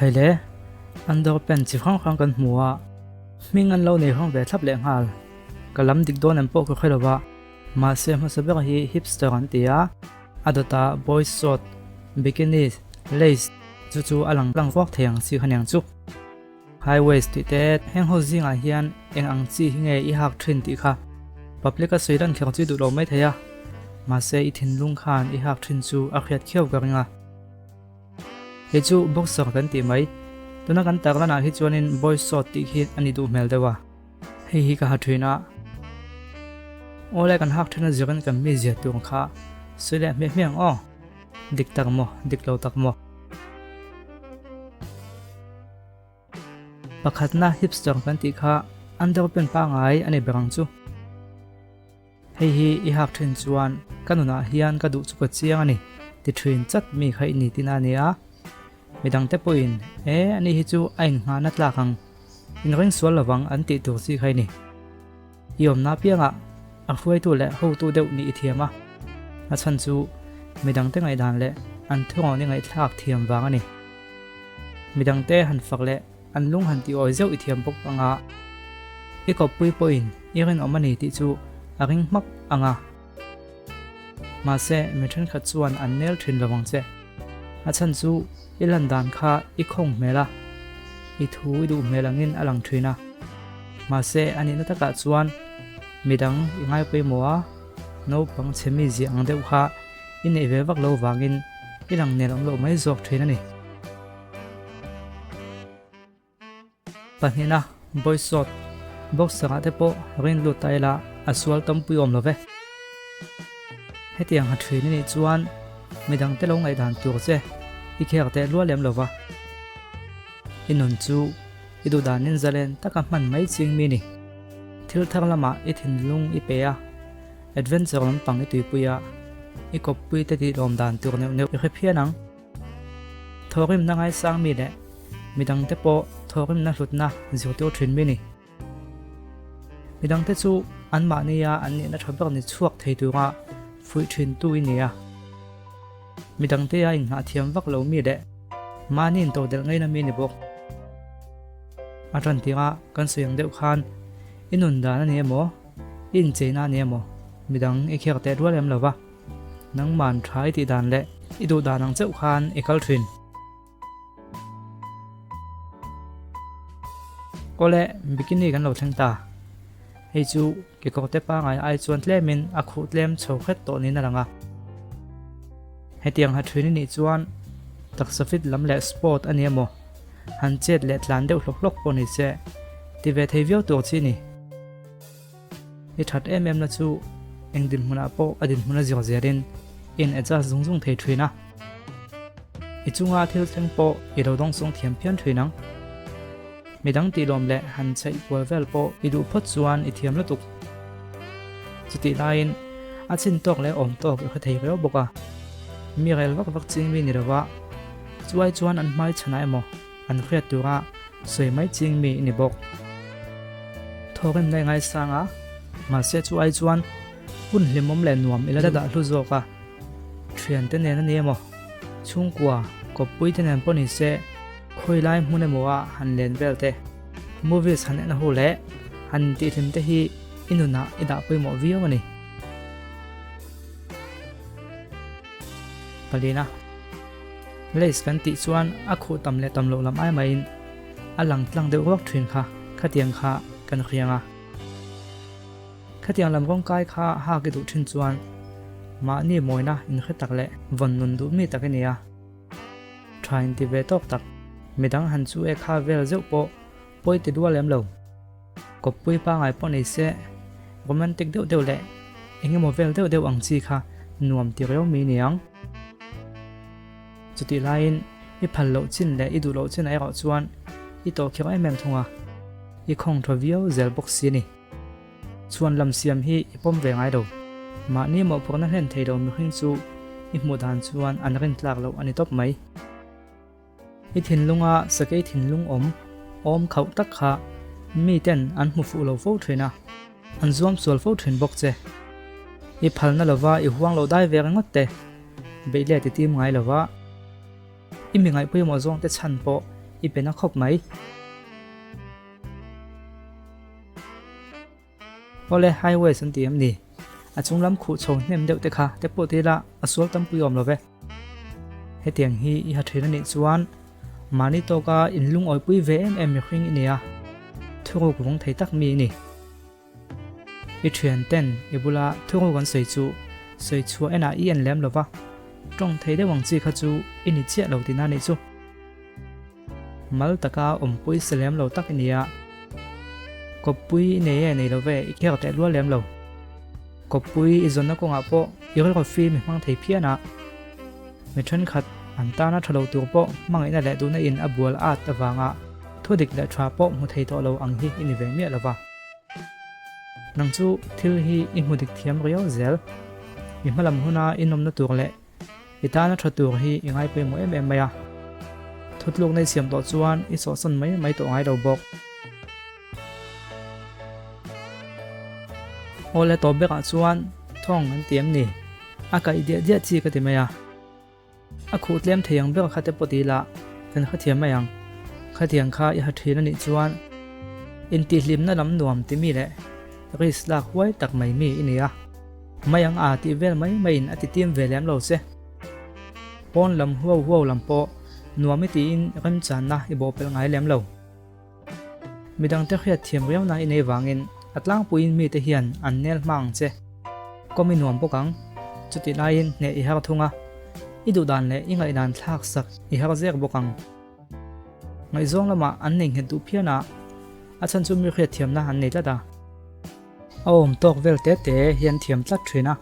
Khaile, underpant chi hrang hrang kan hmu a, hming an lo nei hrang ve thlap leh nghal. Ka lam dik dawn em pawh ka hre lo va, mahse hmasa ber hi hipster an ti a, a dawtah boys short, bikini, lace chu chu a lang lang ruak thei ang chi kha niang chu. High waist tih te heng ho zingah hian eng ang chi hi nge i hak thin tih kha public a sawi lan kher chi duh lo mai thei a, mahse i thinlung khan i hak thin chu a hriat khiau ka ring a. Hei chu boxer kan tih mai, tuna kan tarlanah hi chuanin boy short tih khi a ni duh hmel deuh a, hei hi ka ha thin a. Awle kan hak thin a zirin kan mi zia tur kha sawi leh hmiah hmiah ang aw. Dik tak maw, dik lo tak maw. Pakhatna hipster kan tih kha underpant pangai a ni ber ang chu. Hei hi i hak thin chuan ka nunah hian ka duh chu ka chiang a ni ti thin chat mi kha i ni tin a nia. Midangte pawhin e ani hi chu a innghahna tlak ang, inring sual lovang an tih tur chi kha i ni. I awmna apiangah a hruaitu leh hotu deuh nih i thiam a, a chhan chu midangte ngaihdan leh an thurawn i ngaihthlak thiam vang a ni. Midangte han fak leh an lung han tih awi zeuh i thiam bawk anga i kawppui pawhin i rinawm a ni tih chu a ring hmak ang a. Mahse, mi thenkhat chuan an nel thin lo ang che. A chhan chu i lan dan kha i khawng hmel a, i thu i duh hmel angin a lang thin a. Mahse, a nihna takah chuan midang i ngai pawimawh a, naupang chhe mi ziah ang deuh kha i neih ve vak lo vangin i lang nel awm loh mai zawk thin a ni. Pahnihna, Boysawt, boxer ah te pawh rin lut ta ila a sual tampui awm lo ve. Hetiang ha thin i nih chuan midang te lo ngaihdan tur che i khek teh lual lem lo va. I nun chu i duh danin zalen taka hman mai ching mi ni. Thil thar lamah i thinlung i pe a, adventure lampang i tuipui a, i kawppui te tih lawm dan tur neuh neuh i hre phian ang. Thawhrimna ngaisang mi leh midangte pawh thawhrimna hlutna zirtir thin mi ni. Midangte chu anmahnia an nihna tha ber ni chhuak thei tura fuih thintu i ni a. Midangtea inngah thiam vak lo mi leh mahni intodelh ngaina mi ni bawk. A tan tirah kan sawi ang deuh khan i nun dan a ni emaw, i incheina a ni emaw midang i kher teh rual em lova. Nangman tha i tih dan leh i duh dan ang chauh khan i kal thin. Awle, bikini kan lo thleng ta. Hei chu kekawrte pangai ai chuan tlemin a khuh tlem chho hret tawh niin a lang a. Hetiang ha thin i nih chuan taksa fit lam leh sport a ni emaw, han chet leh tlan deuh hlawk hlawk pawh ni se, ti ve thei viau tur chi a ni. I that em em na chu eng dinhmunah pawh a dinhmun a zir zelin i in adjust zung zung thei thin a. I chunga thil thleng pawh i lo dawngsawng thiam phian thin ang. Midang tih lawm leh han chheih kual vel pawh i duh phawt chuan i thiam lutuk. Chutih laiin a chin tawk leh awm tawk i hre thei riau bawk a. Mi rel vak vak ching mi ni lova chuai chuan an hmai chhanah emaw An hriat tura sawi mai ching mi i ni bawk. Thawkin daih ngaisang a, mahse chu ai chuan hun hlimawm leh nuam i la dah hlu zawk a. Thiante nen a ni emaw, chhungkua, kawppui te nen pawh ni se, khawi lai hmun emaw a han len vel te, movies han en ho leh han intihhlim te hi i nunah i dah pawimawh viau a ni. Palina. Lace kan tih chuan a khuh tam leh tam loh lam ai maiin a lang tlang deuh ruak thin kha khatiang kha kan hriang a. Khatiang lam rawngkai kha hak i duh thin chuan mahni mawina inhre tak leh vawn nun duh mi tak i ni a. Tha inti ve tawk tak midang han chu e kha vel zeuh pawh pawi ti dual lem lo. Kawppui pangai pawh nei se romantic deuh deuh leh eng emaw vel deuh deuh ang chi kha nuam ti riau mi niang. Chutih laiin i phal loh chin leh i duh loh chinah erawh chuan i tawh kher em em thung a, i khawng tha viau zel bawk si a ni. Chhuan lam siam hi i pawm ve ngai lo. Mahni mawhphurhna hlen thei lo mihring chu i hmuh dan chuan an rintlak loh a ni tawp mai. I thinlunga sakei thinlung awm awm khauh tak kha miten an hmu fuh lo fo thin a, an zuam sual fo thin bawk che. I phalna lova i huang lo dai ve ringawt te, beih let i tim ngai lova, i mi ngaih pawimawh zawngte chhan pawh i pe na khawp mai. Awle, high waist an ti em ni? A chung lam khuh chho hnem deuh te kha te pawh ti ila a sual tampui awm lo ve. Hetiang hi i ha thin a nih chuan mahni tawka inlungawipui ve em em mihring i ni a, thuruk vawng thei tak mi i ni. I thian ten i bula thuruk an sawi chu sawi chhuah enah i en lem lo va, tawng thei deuh ang chi kha chu i ni chiah lo tihna nih chu. Mal taka awmpui sa lem lo tak i ni a, kawppui i nei e nei lo ve i kher teh lual lem lo. Kawppui i zawnna kawngah pawh i rilru fim i hmang thei phian a, mi thenkhat an tana tha lo tur pawh hmangaihna leh duhna in a bual at avanga thu dik leh tha pawh hmu thei tawh lo ang hi i ni ve miah lo va. Nang chu thil hi i hmu dik thiam riau zel. I hmalam huna i nawmna tur leh I tana tha tur hi i ngai pawimawh em em mai a, thutlukna i siam tawh chuan i sawhsawn mai mai tawh ngai lo bawk. Awle tawp bekah chuan thawng an ti em ni? A kaih diah diah chi ka ti mai a. A khuh tlem thei ang ber kha te pawh ti ila kan hrethiam mai ang. Khatiang kha i ha thin a nih chuan intihhlimna lam nuam ti mi leh risk lak huai tak mai mi i ni a. Mai ang a tih vel mai maiin a ti tim ve lem lo che. Pawn lam huau huau lam pawh nuam i tiin remchanna i bawhpelh ngai lem lo. Midangte hriat thiam riauna i nei vangin a tlangpuiin mite hian an nel hma ang che. Kawm i nuam bawk ang. Chutih laiin hneh i har thung a, i duhdan leh i ngaihdan thlak sak i har zek bawk ang. Ngaihzawng lamah an nei nghet duh phian a, a chhan chu mi hriat thiamna an nei tlat a. A awm tawk vel te te hi an thiam tlat thin a,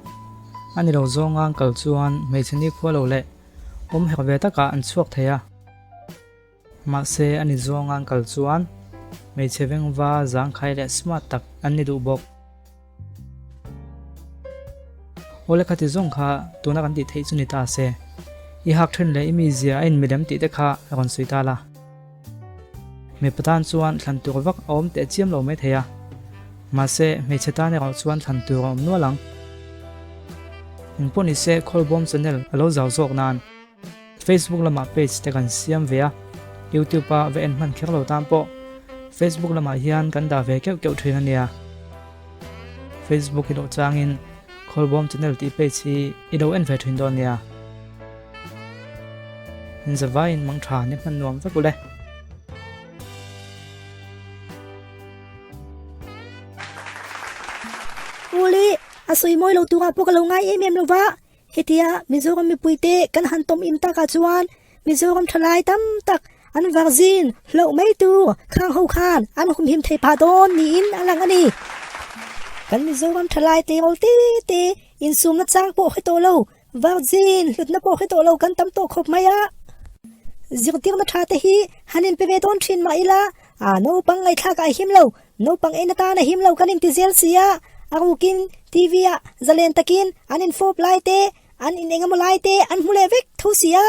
a ni lo zawnga an kal chuan hmeichhe nikhua lo leh awm herh ve takah an chhuak thei a. Mahse a ni zawnga an kal chuan hmeichhe vengva zangkhai leh smart tak an ni duh bawk. Awle khati zawng kha tuna kan tih theih chu ni ta se, i hak then leh i mizia a inmilem tih te kha rawn sawi ta la. Mipa tan chuan thlan tur vak a awm teh chiam lo mai thei a, mahse hmeichhe tan erawh chuan thlan tur a awm nual ang. Engpawh nise Khawlbawm channel a lo zau zawk nan Facebook lamah page te kan siam ve a, YouTube a va en hman kher lo tan pawh Facebook lamah hian kan dah ve keuh keuh thin a nia. Facebook i loh changin Khawlbawm channel tih page hi i lo en ve thin dawn nia. Zavaiin mang tha ni hman nuam vek ule. Uli, a sawi mawi lo turah pawh ka lo ngai em em lo va, Hetia Mizoram mipuite kan han tawm im takah chuan Mizoram thalai tam tak an varzin hlauh mai tur khang ho khan an humhim thei phah dawn niin a lang a ni. Kan Mizoram thalai tleirawl te te insumna chang pawh hre tawh lo, varzin hlutna pawh hre tawh lo kan tam tawh khawp mai a. Zirtirna tha te hi han inpe ve dawn thin mah ila A naupang ngaihthlak ah a him lo, naupang en atan a him lo kan inti zel si a, a rukin TV ah zalen takin an infawp lai te, an in engemaw lai te an hmu leh vek tho si a.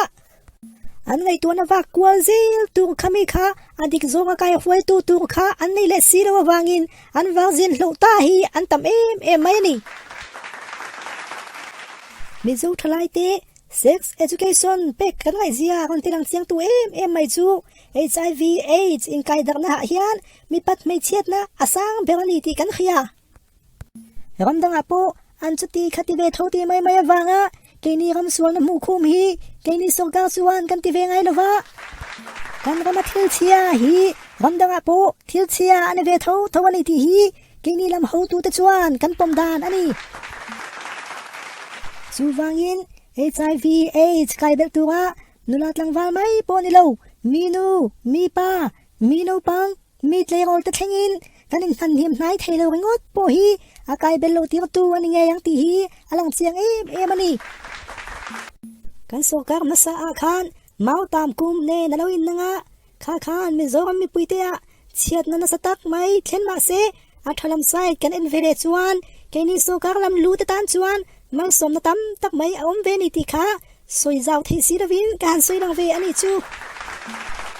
An ngaihtuahna vak kual zel tur kha mi kha a dik zawnga kai hruaitu tur kha an nei leh si lo avangin an vangzin hloh ta hi an tam em em mai a ni. Mizo thalai te Sex education pek kan ngaihzia rawn ti lang chiangtu em em mai chu HIV AIDS inkaidarhna ah hian mipat hmeichhiatna a sang ber a ni tih kan hria. Ram dangah pawh an chuti khati ve tho ti mai mai avanga keini ram sualna hmuh khum hi keini sorkar chuan kan ti ve ngai lova. Kan rama thil chhia hi ram dangah pawh thil chhia a ni ve tho tho a ni tih hi Keini lam hotute chuan kan pawm dan a ni. Chuvangin HIV AIDS kai belh tura nula tlangval mai pawh ni lo, mi nu, mi pa, mi naupang, mi tleirawl te thlengin kan inhmanhim hnai thei lo ringawt pawh hi a kai belh loh tirtu a ni ngei ang tih hi a lang chiang em em a ni. Kan sorkar hmasa ah khan Mautam kum nen a lo innang a, Kha khan Mizoram mipuite ah chhiatna nasa tak mai thlen mah se a tha lam side kan en ve leh chuan keini sawrkar lam lu te tan chuan malsawmna tam tak mai a awm ve ni tih kha sawi zau theih si lovin ka han sawi lang ve a nih chu.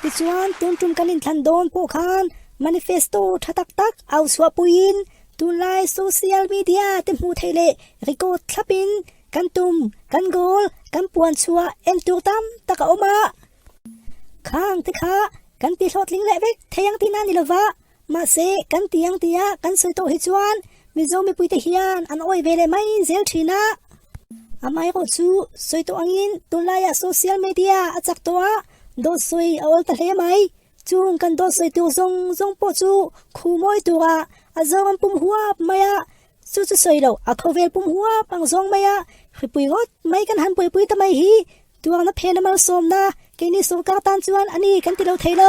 Tichuan tun tum kan inthlan dawn pawh khan manifesto tha tak tak au chhuah puiin tunlai social media te hmuh theih leh record thlapin kan tum, kan goal, kan puan chhuah en tur tam tak a awm a. Khang te kha Kan ti hlawhtling leh vek thei ang tihna ni lova, mahse kan ti ang tia kan sawi tawh hi chuan Mizo mipuite hian an awih ve leh mai zel thin a. Amaherawh chu sawi tawh angin tunlaiah social media a chak tawh a, dawt sawi a awl ta hle mai. Chung kan dawt sawi tur zawng zawng pawh chu khu mawi tura a zawng an pum huap mai a, chu chu sawi loh a khawvel pum huap ang zawng mai a, hripui ngawt mai kan han buaipui ta mai hi Tuarna phena malsawmna keini sorkar tan chuan a ni kan ti lo thei lo.